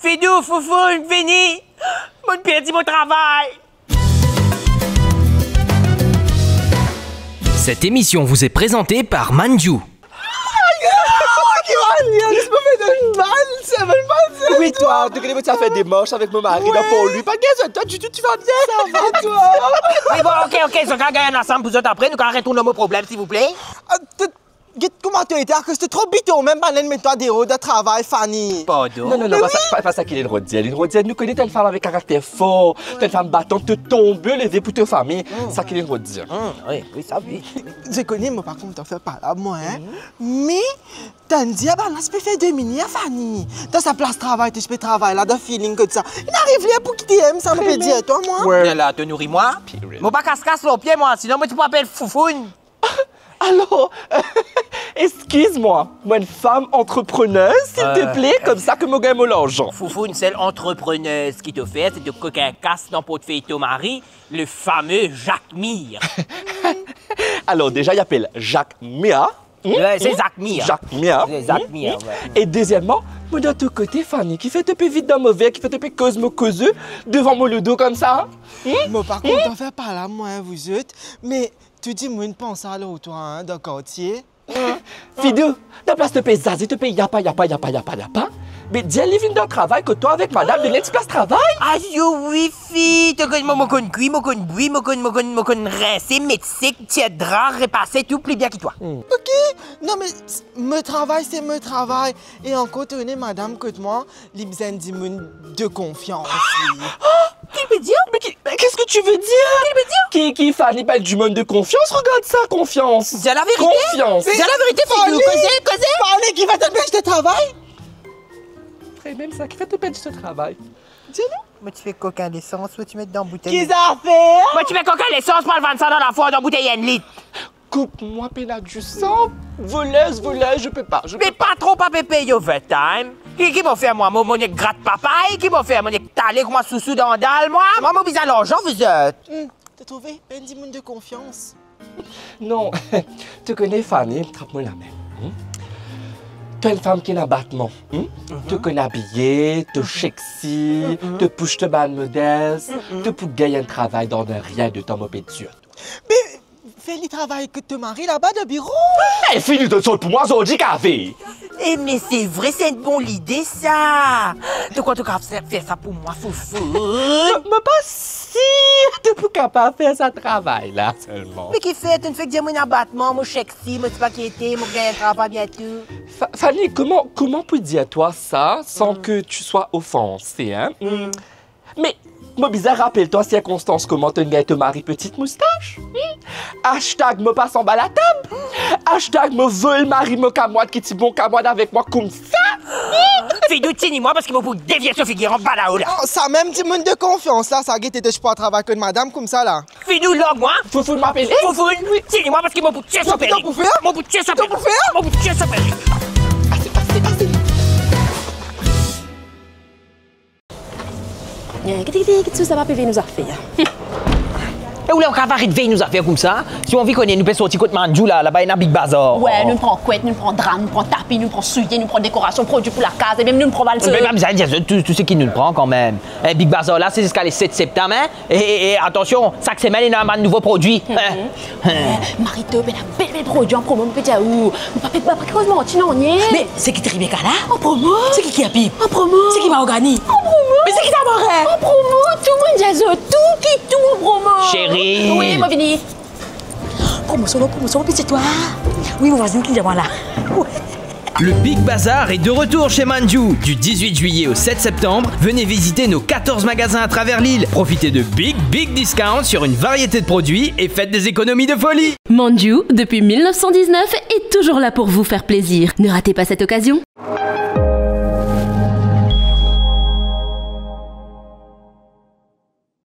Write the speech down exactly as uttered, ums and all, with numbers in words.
Fidou, Foufoun, vini! Mo'nn perdi mo travay! Cette émission vous est présentée par Mandiou. Aïe, aïe, aïe, aïe, tu m'as fait de mal, ça fait mal, ça. Oui, toi, tu connais, tu as fait des manches avec mon mari dans ton lit. Pas de toi, du tout, tu vas bien. Ça va, toi? Wi, bon, ok, ok, zot kapav gagn ansam pou zot apre, nou kapav retourn lor mo problem, silvouple. Ah, t-, get kouma to ete, akoz to tro biton, mem bann enn met twa deor dan travay, Fanny. Pardon? Non, non, non, pa sa, pa, pa sa ki linn rod dir. Linn rod dir, nou kone to enn fam avek karakter for, to enn fam batan, to tonbe leve pou to fami. Sa ki linn rod dir. Hmm, wi, wi, sa wi. Zot kone, mo pa kontan fer palab, mwa, en. Me, tann dir, bann la ti pe fer dominer, Fanny. Dan sa plas travay, to ti pe travay la, dan feeling kot sa. Inn ariv ler pou kite, sa mo pe dir twa, mwa. Wi. Bien la, to nouri mwa. Mo pa kas kas lor pie, mwa, sinon mo ti pou apel Foufoun. Alor, eskiz mwa, mo enn fam antreprener, silteple, komsa ke mo gagn mo larzan. Foufoun, sel antreprener ki to fer, se to kokin kas dan portfey to mari, le fameux Jacques Mir. Alor, deza, li apel Jacques Mia. Wi, se Jacques Mir. Jacques Mir. Se Jacques Mir, wi. E dezieman, mo dan to kote, Fanny, kifer to pe vit dan mo ver, kifer to pe koz mo koze devan mo ledo komsa? Mo pa kontan fer palab, mwa, en, vouzot, me tou dimoun pans sa lor twa, en, dan kartie. Fidou, dan plas to pe zaze, to pe yapa, yapa, yapa, yapa, yapa, be dir li vinn dan travay kot twa avek madam, donn li enn ti plas travay. Ayo wi, fi, to konn mwa, mo konn kwi, mo konn bwi, mo konn, mo konn, mo konn rinse, met sek, tir dra, repase, tou pli bien ki twa. Ok, non me s-, mo travay se mo travay, e ankor to kone madam kot mwa, li bizin dimoun de konfians, li. Ki li pe dir? Mais qui, mais qu'est-ce que tu veux dire? Ki li pe dir? Ki, ki Fanny pa enn dimoun de konfians? Regarde ça, confiance. Dir laverite. Confiance. Dir laverite, Fidou. Fanny! Koze, koze. Fanny, kifer to perdi to travay? Fre, mem sa, kifer to perdi to travay? Dir nou. Mo ti fer kokin lesans, mo ti met dan boutey. Ki zafer? Mo ti fer kokin lesans, mo al vann sa dan lafor dan boutey enn lit. Koup mwa pena disan, volez, volez, je peux pas, je peux pas. Me patron pa pe pey overtime. Ki, ki mo fer mwa? Mo, mo nek grat papay, ki mo fer? Mo nek tale kouma sousou dan dal mwa? Mwa, mo bizin larzan, vouzot. Hmm, to trouve? Pa enn dimoun de konfians. Non, to kone Fanny, trap mo lame. Hmm? To enn fam ki ena batman, hmm? To konn abiye, to sexy, to pous to bann models, to pou gagn enn travay dan enn rien de tan, mo pe dir. Me fer li travay kot to mari laba dan biro. Eh, Fidou, to sort pou mwa zordi kafe. Eh, me se vre, se enn bon lide sa. To krwar to kapav fer sa pou mwa, Foufoun? Mo pa sir to pou kapav fer sa travay la selman. Me kifer, to'nn fek dir mo ena batman, mo sexy, mo ti pa ki ete, mo gagn travay biento. Fa-, Fanny, comment, comment puis-je dire toi ça sans que tu sois offensée, hein? Hmm. Me mo bizin rapel twa sirkonstans kouma to'nn gagn to mari petit moustache. Hmm? Hashtag mo pas anba latab. Hashtag mo vol mari mo kamwad ki ti bon kamwad avek mwa koumsa. Hmm? Fidou, tini mwa parski mo pou devir so figir anba lao la. Oh, sa mem dimoun de konfians la, sa gete to ti pou al travay kot madam koumsa la. Fidou, larg mwa. Foufoun, mo apel. Foufoun, tini mwa parski mo pou tir so perik. Mo pou tir so perik. Mo pou tir so perik. Ase, ase, ase. Eh, kite, kite, kite sa, pa pe vey nou zafer. E ou la, ou kapav aret vey nou zafer koumsa? Si ou anvi kone, nou pe sorti kot Mandiou la, laba ena Big Bazar. Wi, nou pran kwet, nou pran dra, nou pran tapi, nou pran soulie, nou pran dekorasion, prodwi pou lakaz, e mem nou pran valse. Be pa bizin dir zot tou, tou seki nou pran kanmem. Eh, Big Bazar la, se ziska le set septam, hein? E, e, e, atansion, sak semenn, ena bann nouvo prodwi. Mhm. Eh, Marito, ena bel, bel prodwi an promo, mo pe dir ou. Mo pa pe, pa pe koz manti, non, nie. Me seki Rebecca la? An promo. Seki Kirby? An promo. Seki Mahogany? An promo. Me seki Tamara? An promo. Tou dimoun dir zot, tou ki tou an promo. Seri. Wi, mo vini. Promosion, promosion, mo pe dir twa. Wi, mo vwazinn ki dir mwa la. Le Big Bazar est de retour chez Mandiou. Du dix-huit juillet au sept septembre, venez visiter nos quatorze magasins à travers l'île. Profitez de big, big discounts sur une variété de produits et faites des économies de folie. Mandiou, depuis mille neuf cent dix-neuf, est toujours là pour vous faire plaisir. Ne ratez pas cette occasion.